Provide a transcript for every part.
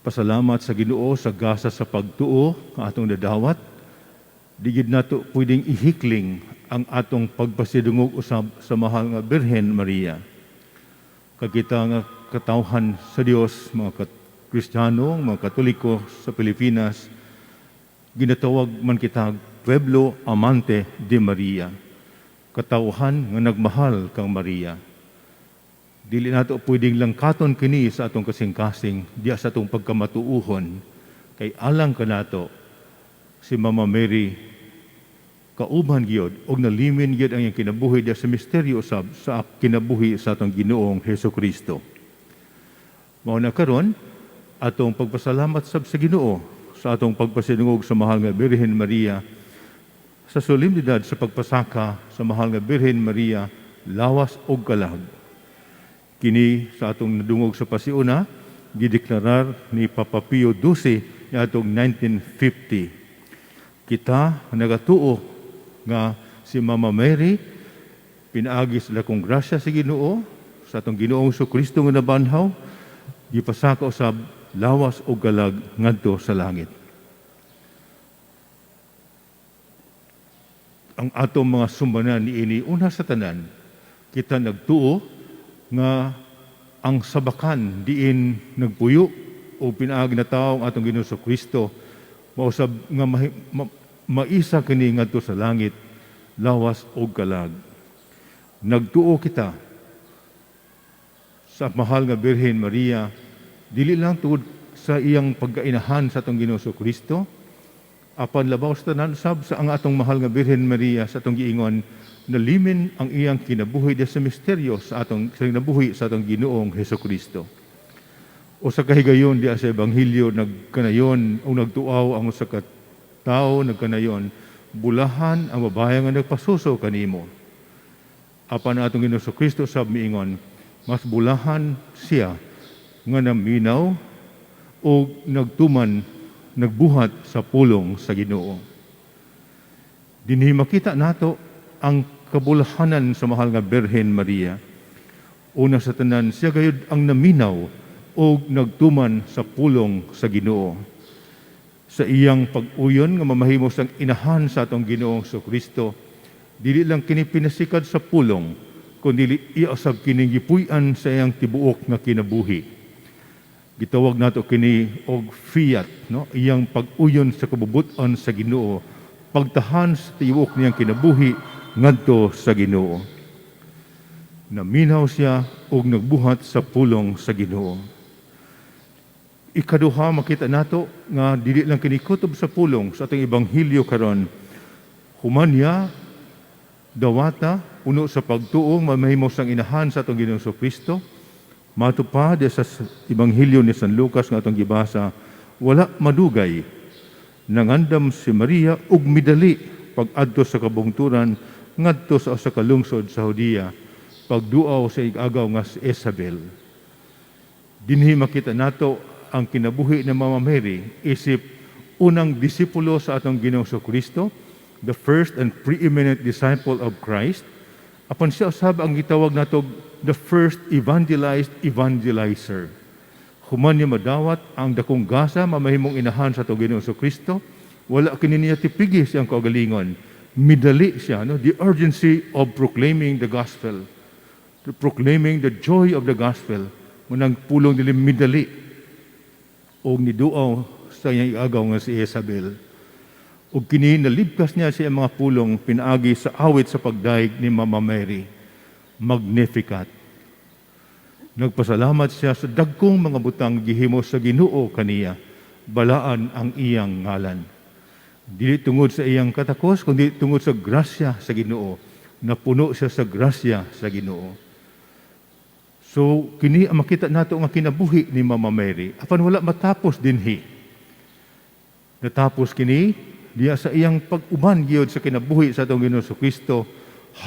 Pasalamat sa Ginoo sa gasa sa pagtuo nga atong nadawat. Di gid nato pwedeng ihikling ang atong pagpasidungog usab sa mahal nga Birhen Maria. Kag kita nga katawhan sa Dios, mga Kristiyano, mga Katoliko sa Pilipinas, ginatawag man kita Pueblo Amante de Maria. Katawhan nga nagmahal kang Maria. Dili nato pwedeng langkaton kini sa atong kasing-kasing, diya sa atong pagkamatuuhon, kay alang kanato si Mama Mary kauban gyud og nalimin gyud ang iyang kinabuhi diya sa misteryo usab sa kinabuhi sa atong Ginoong Hesus Kristo. Mao na karon atong pagpasalamat sab sa Ginoo sa atong pagpasidungog sa mahal nga Birhen Maria sa solemnidad sa pagpasaka sa mahal nga Birhen Maria lawas og kalag. Kini sa atong nadungog sa pasiuna, gideklarar ni Papa Pio XII niadtong 1950. Kita nagatuo nga si Mama Mary, pinaagi sa dakong grasya sa Ginoo, sa atong Ginoong Kristo nga nabanhaw, gipasaka usab lawas og kalag ngadto sa langit. Ang atong mga sumbanan niini, una sa tanan, kita nagtuo nga ang sabakan diin nagpuyo o pinaagi na tawo ang atong Ginoong Kristo mausab nga maisa kini ngadto sa langit lawas og kalag. Nagtuo kita sa mahal nga Birhen Maria dili lang tungod sa iyang pagkainahan sa atong Ginoong Kristo, apan labaw sa tanan sab sa ang atong mahal nga Birhen Maria sa atong giingon nalimin ang iyang kinabuhi diya sa misteryo sa atong sa kinabuhi sa atong Ginoong Hesus Kristo. O sa kahigayon diya sa Ebanghelyo, nagkanayon o nagtuaw ang usa ka tawo, nagkanayon, "Bulahan ang babae nga nagpasuso kanimo." Apan ang atong Ginoong Kristo sab miingon, mas bulahan siya nga naminaw o nagtuman, nagbuhat sa pulong sa Ginoo. Dinhi makita nato ang kabulahanan sa mahal nga Birhen Maria. Una sa tanan, siya gayud ang naminaw o nagtuman sa pulong sa Ginoo. Sa iyang pag-uyon nga mamahimo sang inahan sa atong Ginoong Kristo, dili lang kini pinasikad sa pulong, kundi iya usab kining gipuy-an sa iyang tibuok nga kinabuhi. Gitawag nato kini og fiat, no? Iyang pag-uyon sa kabubut-on sa Ginoo, pagtahan sa tibuok niyang kinabuhi ngadto sa Ginoo. Naminaw siya og nagbuhat sa pulong sa Ginoo. Ikaduha, makita nato nga dili lang kini kutob sa pulong sa atong ebanghelyo karon. Human niya dawata puno sa pagtuo mamahimo sang inahan sa atong Ginoong Kristo. Mato pa di sa ebanghelyo ni San Lucas nga atong gibasa, wala madugay nangandam si Maria ug midali pag-adto sa kabungturan ngadto sa usa ka lungsod sa Judea pagduaw sa ig-agaw nga si Isabel. Dinhi makita nato ang kinabuhi ni Mama Mary isip unang disipulo sa atong Ginoong Kristo, the first and preeminent disciple of Christ. Apan siya usab ang gitawag nato the first evangelized evangelizer. Human niya madawat ang dakong gasa mamahimong inahan sa atong Ginoong Kristo, wala kini niya tipigi siyang kaugalingon. Midali siya, no? The urgency of proclaiming the gospel, proclaiming the joy of the gospel. Munang pulong nila, midali og niduaw sa iyang iagaw nga si Isabel. Ug kini nalibkas niya sa iyang mga pulong pinaagi sa awit sa pagdayeg ni Mama Mary, Magnificat. Nagpasalamat siya sa dagkong mga butang gihimo sa Ginoo kaniya. Balaan ang iyang ngalan. Dili tungod sa iyang katakos, kundi tungod sa grasya sa Ginoo. Napuno siya sa grasya sa Ginoo. So, kini ang makita nato nga kinabuhi ni Mama Mary. Apan wala matapos dinhi. Natapos kini diya sa iyang pag-uban gyud sa kinabuhi sa atong Ginoong Kristo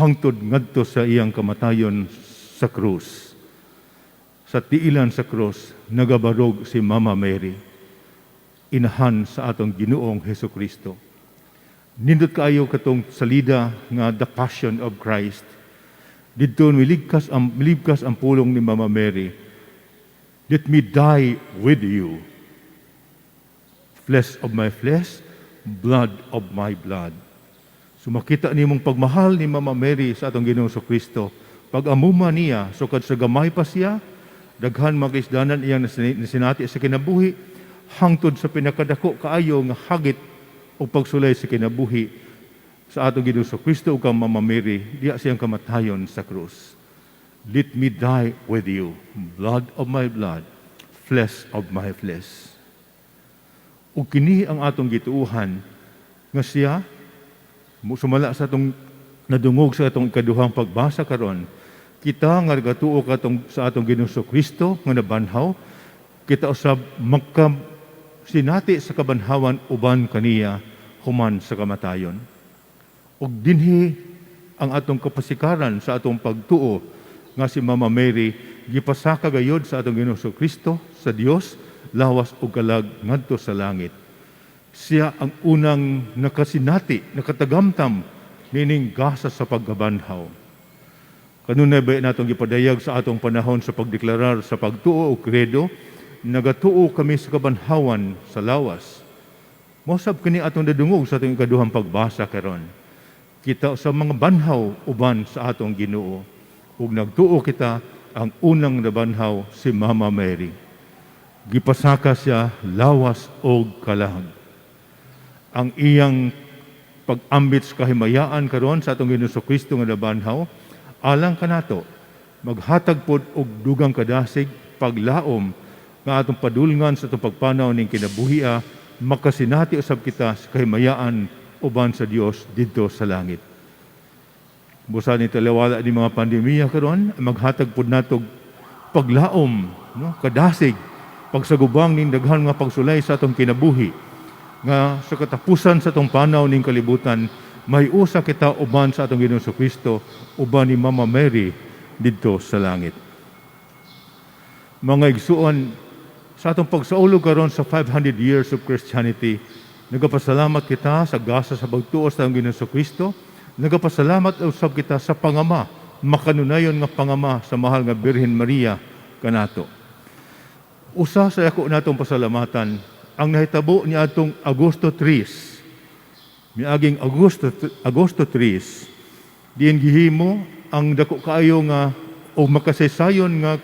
hangtod ngadto sa iyang kamatayon sa krus. Sa tiilan sa krus, nagabarog si Mama Mary, inahan sa atong Ginoong Hesus Kristo. Nindot kaayo katong salida nga The Passion of Christ. Didto miligkas ang pulong ni Mama Mary. "Let me die with you." Flesh of my flesh, blood of my blood." So makita nimong pagmahal ni Mama Mary sa atong Ginoong Kristo. Pag-amuma niya, sukad sa gamay pa siya, daghan mga isdanan iyang nasinati sa kinabuhi, hangtod sa pinakadako kaayo nga hagit o pagsulay sa kinabuhi sa atong Ginoong Kristo ug kang Mama Mary, diya siyang kamatayon sa krus. "Let me die with you, blood of my blood, flesh of my flesh." Ug kini ang atong gituuhan nga siya sumala sa atong nadungog sa atong ikaduhang pagbasa karon. Kita nga nagatuo katong sa atong Ginoong Kristo nga nabanhaw, kita usab maka sinati sa kabanhawan uban kaniya human sa kamatayon. Ug dinhi ang atong kapasikaran sa atong pagtuo nga si Mama Mary gipasaka gayod sa atong Ginoong Kristo sa Dios, lawas ug kalag, ngadto sa langit. Siya ang unang nakasinati, nakatagamtam nining gasa sa pagkabanhaw. Kanunay ba natong gipadayag sa atong panahon sa pagdeklarar sa pagtuo o kredo, nagatuo kami sa kabanhawan sa lawas. Mosab kini atong nadungog sa atong ikaduhang pagbasa karon. Kita sa mga banhaw uban sa atong Ginoo. Ug nagtuo kita, ang unang nabanhaw si Mama Mary. Gipasaka siya lawas og kalag. Ang iyang pag-ambit sa kahimayaan karon sa atong Ginoong Kristo nga nabanhaw alang kanato, maghatag pod og dugang kadasig, paglaom nga atong padulngan sa atong pagpanaw ning kinabuhia, makasinati usab kita sa kahimayaan uban sa Dios didto sa langit. Busa ni talawala ni mga pandemya karon, maghatag pod nato paglaom, no, kadasig, pagsagubang ning daghan nga pagsulay sa atong kinabuhi nga sa katapusan sa atong panaw ning kalibutan, may usa kita uban sa atong Ginoong Kristo, uban ni Mama Mary didto sa langit. Mga igsuon, sa atong pagsaulog karon sa 500 years of Christianity, nagapasalamat kita sa gasa sa pagtuo sa atong Ginoong Kristo, nagapasalamat usab kita sa pangama, makanunayon nga pangama sa mahal nga Birhen Maria kanato. Usa sa ako natong pasalamatan ang nahitabo ni atong Agosto 3. Miaging Agosto 3, diin gihimo ang dako kaayo nga o makasaysayon nga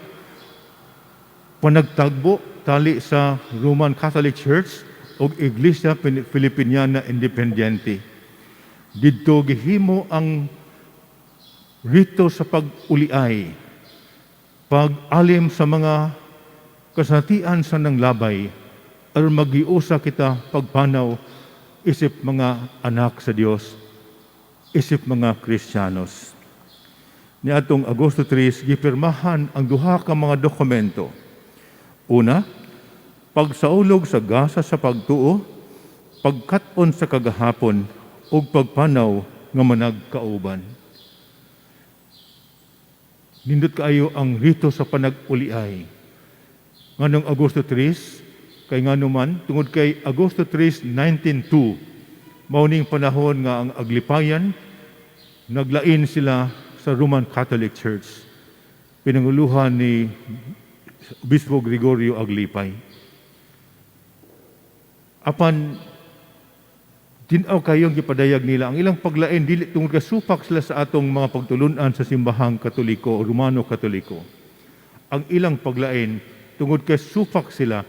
panagtagbo tali sa Roman Catholic Church o Iglesia Filipiniana Independiente. Didto gihimo ang rito sa pag-uliay, pag-alim sa mga kasatian sa nanglabay, aron magiusa kita pagpanaw isip mga anak sa Dios, isip mga Kristiyanos. Niadtong Agosto 3, gipirmahan ang duha ka mga dokumento. Una, pagsaulog sa gasa sa pagtuo, pagkat-on sa kagahapon, ug pagpanaw nga managkauban. Nindot kaayo ang rito sa panag-uliay. Nganong Agosto 3? Kay ngano man, tungod kay Agosto 3, 1902, mao ning panahon nga ang Aglipayan naglain sila sa Roman Catholic Church. Pinanguluhan ni Obispo Gregorio Aglipay. Apan tin-aw kayong gipadayag nila ang ilang paglain, dili tungod kay supak sila sa atong mga pagtulunan sa simbahang Katoliko o Romano Katoliko. Ang ilang paglain tungod kay supak sila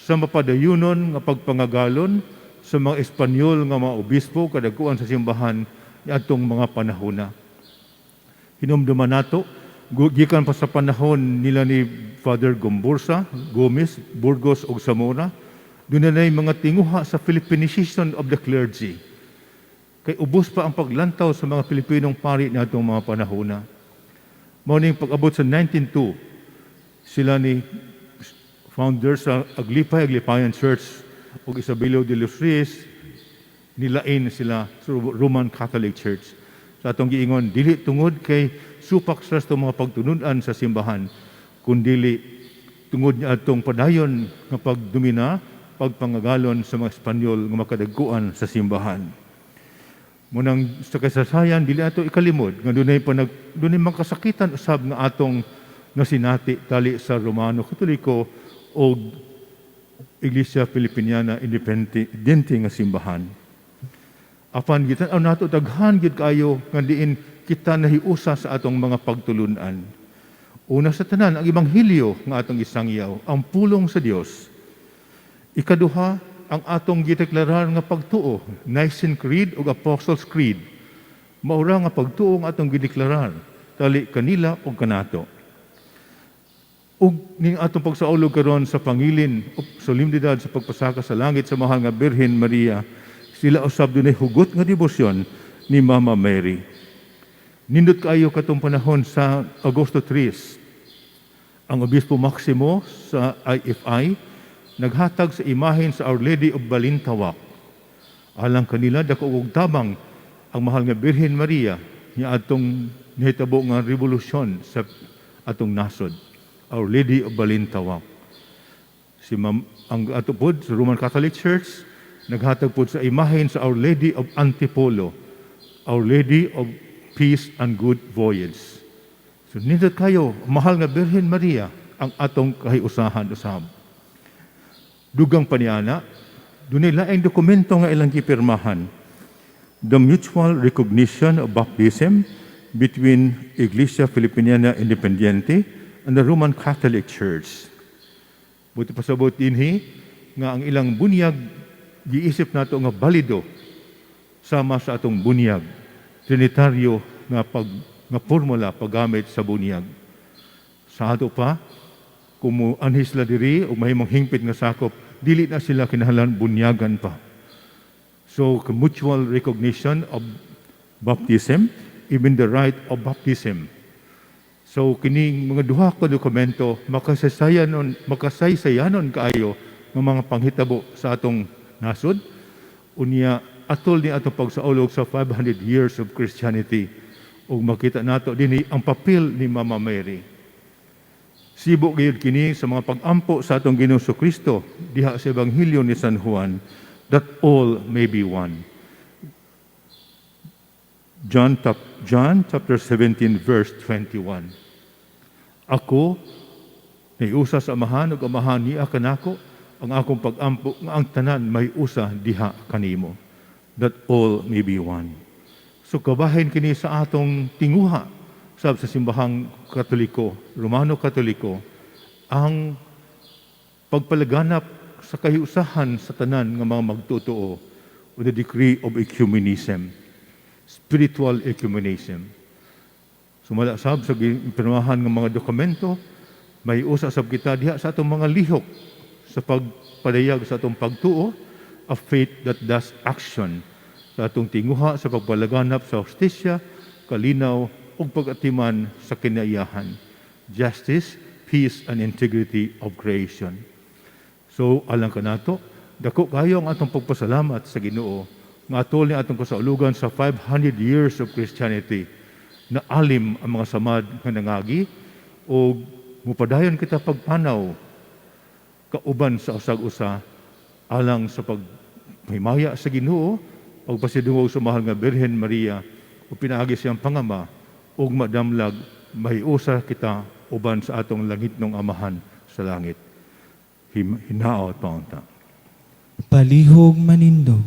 sa mapadayunon nga pagpangagalon sa mga Espanyol nga mga obispo kadakuan sa simbahan niadtong mga panahona. Hinumduman nato, gikan pa sa panahon nila ni Father Gombursa, Gomez, Burgos ug Zamora, duna na mga tinguha sa Filipinization of the clergy. Kay ubos pa ang paglantaw sa mga Pilipinong pari niadtong mga panahona. Mao ning pag-abot sa 1902, sila ni founder sa Aglipay, Aglipayan Church ug Isabelo de los Reyes, nilain sila sa Roman Catholic Church. Sa atong giingon, dili tungod kay supak sa atong mga pagtununan sa simbahan, kundili tungod niya atong padayon nga pagdomina, pagpangagalon sa mga Espanyol nga makadagkuan sa simbahan. Munang sa kasaysayan, dili ato ikalimod nga dunay makasakitan usab nga atong nasinati tali sa Romano Katoliko o Iglesia Filipiniana Independiente nga simbahan. Apan gitan-aw nato, daghan gid kaayo nga diin kita nahiusa sa atong mga pagtulunan. Una sa tanan, ang ebanghelyo nga atong isangyaw, ang pulong sa Dios. Ikaduha, ang atong gideklarar nga pagtuo, Nicene Creed ug Apostles' Creed. Maura nga pagtuo ang atong gideklarar, tali kanila ug kanato. Ug ning atong pagsaulog karon sa pangilin o solemnidad sa pagpasaka sa langit sa mahal nga Birhen Maria, sila usab dunay hugot nga debosyon ni Mama Mary. Nindot kaayo katong panahon sa Agosto 3. Ang Obispo Maximo sa IFI naghatag sa imahen sa Our Lady of Balintawak. Alang kanila, dako og tabang ang mahal nga Birhen Maria niya atong nahitabo nga revolusyon sa atong nasod. Our Lady of Balintawak. Si Ma'am, ang ato pod sa Roman Catholic Church naghatag pod sa imahen sa Our Lady of Antipolo, Our Lady of Peace and Good Voyage. So nindot kaayo, mahal nga Birhen Maria ang atong kahiusahan usab. Dugang pa niana, dunay laing dokumento nga ilang gipirmahan. The mutual recognition of baptism between Iglesia Filipiniana Independiente and the Roman Catholic Church. Buot pasabot dinhi nga ang ilang bunyag giisip nato nga balido sama sa atong bunyag trinitaryo nga pag nga formula paggamit sa bunyag. Sa ato pa, kung mo-anhi sila diri o mahimong hingpit nga sakop, dili na sila kinahanglan bunyagan pa. So, mutual recognition of baptism, even the rite of baptism. So, kining mga duha ka dokumento, makasaysayanon kaayo ng mga panghitabo sa atong nasod. Unya, atol ni atong pagsaulog sa 500 years of Christianity ug makita nato dinhi ang papel ni Mama Mary. Sibo gayud kini sa mga pag-ampo sa atong Ginoong Kristo diha sa Ebanghelyo ni San Juan, that all may be one. John chapter 17 verse 21. Ako nahiusa sa Amahan ug Amahan niya kanako, ang akong pag-ampo nga ang tanan mahiusa diha kanimo, that all may be one. So kabahin kini sa atong tinguha sab sa simbahang Katoliko, Romano Katoliko, ang pagpalaganap sa kahiusahan sa tanan nga mga magtotoo o the decree of ecumenism, spiritual ecumenism. Sumala sab sa gipirmahan nga mga dokumento, mahiusa sab kita diha sa atong mga lihok sa pagpadayag sa atong pagtuo, a faith that does action sa atong tinguha sa pagpalaganap sa hustisya, kalinaw ug pag-atiman sa kinaiyahan. Justice, peace, and integrity of creation. So, alang kanato, dako kayo ang atong pagpasalamat sa Ginoo nga atol ni atong kasaulugan sa 500 years of Christianity na alim ang mga samad nga nangagi o mupadayon kita pagpanaw kauban sa usag-usa alang sa paghimaya sa Ginoo, pagpasidungog sa mahal nga Birhen Maria o pinaagi siyang pangama ug madamlag mahiusa kita uban sa atong langitnong Amahan sa langit. Hinaot paunta. Palihog manindog.